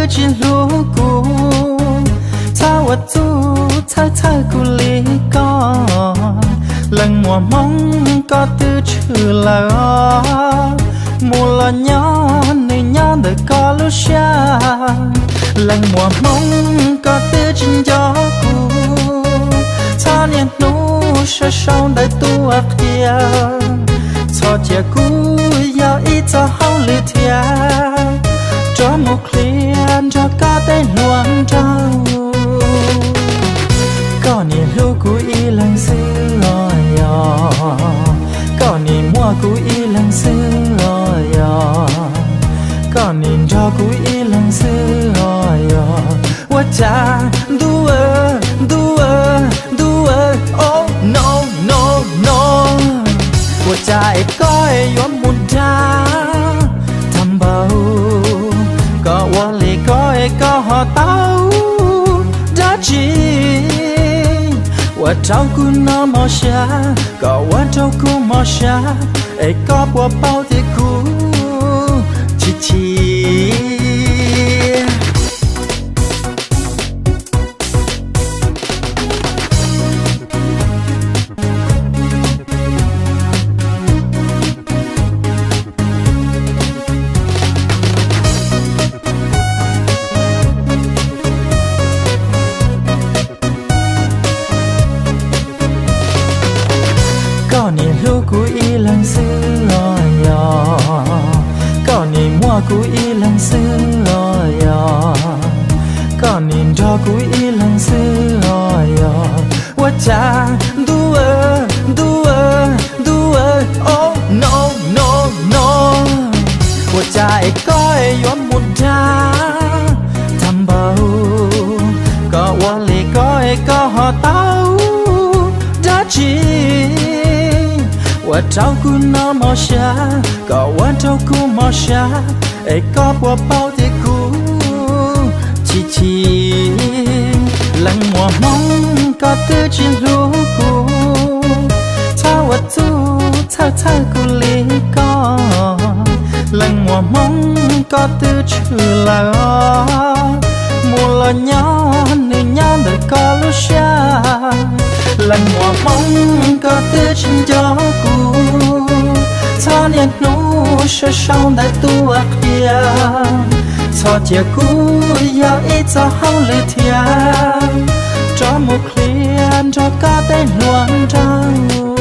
tsis hlub kuv, txhob ua txuj txhawj txhawj kuv li ko. Leej muam Hmoob koj twb tshwm lawm os, mus los nyob nws nyob ntawm koj lub siab. Leej muam Hmoob koj twb tsis nco kuv, txhob niaj hnub sau sau ntawv tuaj qhia. Txhob cia kuv yog ib txoj hauj lwm thiab, rov mus qhia nrog koj tej hluas nraug. Koj nim hlub kuv ib leeg xwb los yog, koj nim muaj kuv ib leeg xwb los yog, koj nim nrog kuv ib leeg xwb los yog. Ua cas ntuj, ntuj, ntuj, oh no, no, no. Ua cas es koj es yuav mus dag tag npaum, koj ua li koj es koj ho tau dab tsi? Ua rau kuv no mob siab, koj ua rau kuv mob siab, es koj puas paub tias kuv chim chim? Koj nim hlub kuv ib leeg xwb los yog, koj nim muaj kuv ib leeg xwb los yog, koj nim nrog kuv ib leeg xwb los yog. Ua cas ntuj, ntuj, ntuj, oh no, no, no. Ua cas es koj es yuav mus dag tag npaum, koj ua li koj es koj ho tau dab tsi? Ua rau kuv no mob siab, koj ua rau kuv mob siab, es koj puas paub tias kuv chim chim? Leej muam Hmoob koj twb tsis hlub kuv, txhob ua txuj txhawj txhawj kuv li ko. Leej muam Hmoob koj twb tshwm lawm os, mus los nyob nws nyob ntawm koj lub siab. Leej muam Hmoob koj twb tsis nco kuv, txhob niaj hnub sau sau ntawv tuaj qhia. Txhob cia kuv yog ib txoj hauj lwm thiab, rov mus qhia nrog koj tej hluas nraug.